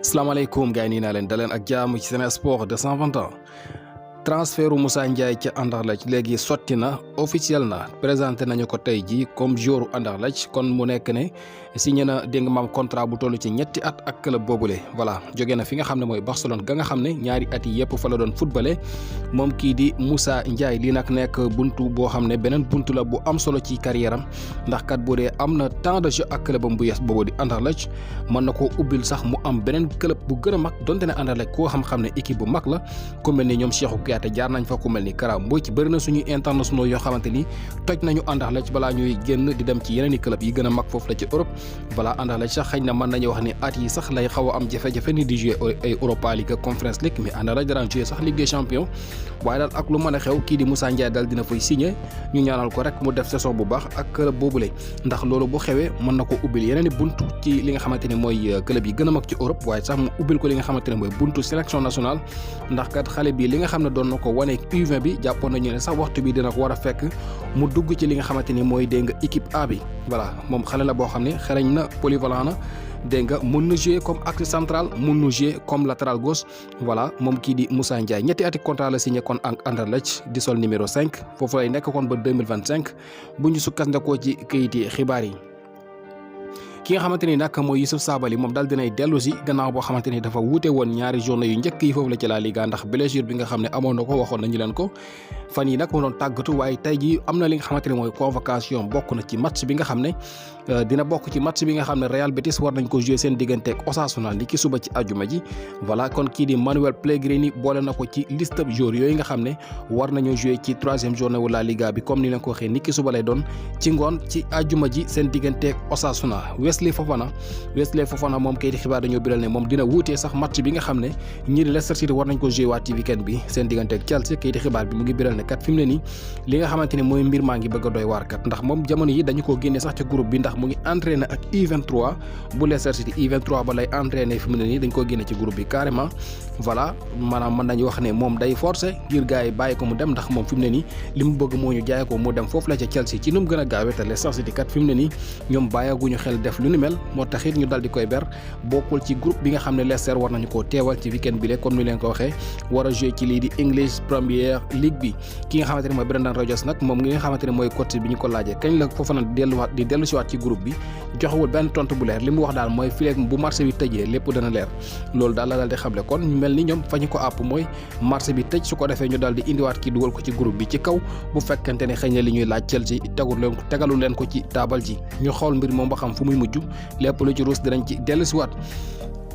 salaamaaleykum gars yi nii naa leen daleen ak jaamu ci Sen Sport 221 transferu Moussa Ndiaye ca Anderlecht léegi sotti na officiel na présenté nañu ko tey jii comme joueur Anderlecht kon mu nekk ne signé na dégg nga maam contrat bu toll ci ñetti at ak club boobule voilà jóge na fi nga xam ne mooy Barcelone ga nga xam ne ñaari at yi yëpp fa la doon footballé moom kii di Moussa Ndiaye lii nag nekk buntu boo xam ne beneen buntu la bu am solo ci carrière am ndax kat bu dee am na temps de jeu ak clubam bu yes boobu di Anderlecht mën na koo ubbil sax mu am beneen club bu gën a mag donte ne Anderlecht koo xam-xam ne équipe bu mag la ku mel ni ñoom Cheikhou Kouyaté jaar nañ fa ku mel ni Kara Mbodj bëri na suñuy internationaux yoo xamante ni toj nañu Anderlecht balaa ñuy génn di dem ci yeneen i club yi gën a mag foofu la ci Europe voilà Anderlecht sax xëy na mën nañu wax ni at yi sax lay xaw a am jafe-jafe ni di jouer ay Europa League Conference League mais Anderlecht daan jouer sax Ligue des Champions waaye daal ak lu mën a xew kii di Moussa Ndiaye daal dina fay signé ñu ñaanal ko rek mu def saison bu baax ak club boobule ndax loolu bu xewee mën na ko ubbil yeneen i buntu ci li nga xamante ni mooy club yi gën a mag ci Europe waaye sax mu ubbil ko li nga xamante ne mooy buntu sélection nationale ndax kat xale bi li nga xam ne doon na ko wane U20 bi jàppoon nañu ne sax waxtu bi dina ko war a fekk mu dugg ci li nga xamante ni mooy dégg nga équipe A bi voilà moom xale la boo xam ne xereñ na polyvalent na dégg nga mun na jouer comme axe central mun na jouer comme latéral gauche voilà moom kii di Moussa Ndiaye ñetti ati contrat la signé kon ak Anderlecht di sol numéro 5 foofu lay nekk kon ba 2025 bu ñu sukkandikoo ci kayiti xibaar yi. ki nga xamante ni nag mooy Youssouf Sabaly moom daal dinay dellu si gannaaw boo xamante ni dafa wuute woon ñaari journée yu njëkk yi foofu la ci La Liga ndax blessure bi nga xam ne amoon na ko waxoon nañu leen ko fan yi nag mu doon tàggatu waaye tey jii am na li nga xamante ne mooy convocation bokk na ci match bi nga xam ne dina bokk ci match bi nga xam ne Real Betis war nañ ko jouer seen diggante ak Osasuna ni ki suba ci àjjuma ji voilà kon kii di Manuel Pellegrini boole na ko ci liste joueurs yooyu nga xam ne war nañoo jouer ci 3e journée wu La Liga bi comme ni leen ko waxee ni ki suba lay doon ci ngoon ci àjjuma ji seen diggante ak Osasuna Wesley Fofana moom kay di xibaar dañoo biral ne moom dina wuutee sax match bi nga xam ne ñii di Leicester City war nañ ko jouer waat ci weekend bi seen diggante ak Chelsea kay di xibaar bi mu ngi biral ne kat fi mu ne nii li nga xamante ne mooy mbir maa ngi bëgg a doy waar kat ndax moom jamono yi dañu ko génne sax ci groupe bi ndax mu ngi entraîné ak U23 bu Leicester City U23 ba lay entraîné fi mu ne nii dañ ko génne ci groupe bi carrément voilà maanaam mën nañu wax ne moom day forcé ngir gars yi bàyyi ko mu dem ndax moom fi mu ne nii li mu bëgg moo ñu jaay ko mu dem foofu la ca Chelsea ci nu mu gën a gaawee te Leicester City kat fi mu ne nii ñoom bàyyaguñu xel def lu ni mel moo taxit ñu dal di koy ber bokkul ci groupe bi nga xam ne Leicester war nañu koo teewal ci weekend bi le comme ni leen ko waxee war a jouer ci lii di English Premier League bi ki nga xamante ne mooy Brendan Rodgers nag moom ngi nga xamante ne mooy coach bi ñu ko laajee kañ la foofu nag dellu si waat ci groupe bi joxewul benn tontu bu leer li mu wax daal mooy fileeg bu marché bi tëjee lépp dana leer loolu daal la daal di xamle kon ñu mel ni ñoom fa ñu ko àpp mooy marché bi tëj su ko defee ñu daal di indiwaat kii dugal ko ci groupe bi ci kaw bu fekkente ne xëy na li ñuy laaj Chelsea tegalu leen ko ci taabal ji ñu xool mbir moom ba xam fu muy mujj lépp lu ci ruus dinañ ci dellusiwaat.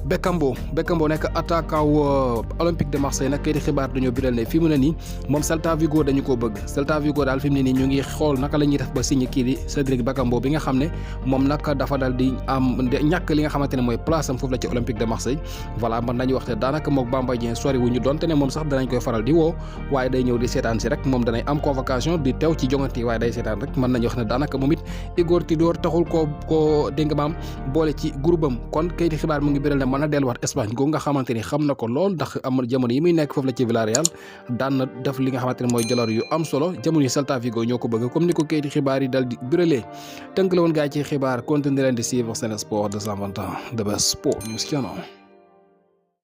Bekambo nekk attaquant wu Olympique de Marseille nag kay di xibaar dañoo biral ne fi mu ne nii moom Celta Vigo dañu koo bëgg Celta Vigo daal fi mu ne nii ñu ngi xool naka la ñuy def ba signé kii di Cédric Bekambo bi nga xam ne moom nag dafa dal di am ñàkk li nga xamante ne mooy place am foofu la ci Olympique de Marseille voilà mën nañu wax te daanaka mook Bamba Dieng sori wu ñu donte ne moom sax danañ koy faral di woo waaye day ñëw di seetaan si rek moom danay am convocation di teew ci jongante yi waaye day seetaan rek mën nañu wax ne daanaka moom it Igor Tudor taxul koo dégg nga maam boole ci groupe am kon kay di xibaar mu ngi biral ne mën a delluwaat Espagne googu nga xamante ni xam na ko lool ndax am jamono yi muy nekk foofu la ci Villarreal daan na def li nga xamante ne mooy jaloor yu am solo jamono yi Celta Vigo ñoo ko bëgg comme ni ko kayiti xibaar yi dal di biralee tënk la woon gaa yi ci xibaar continuer leen di suivre Sen Sport 221 the best sport news channel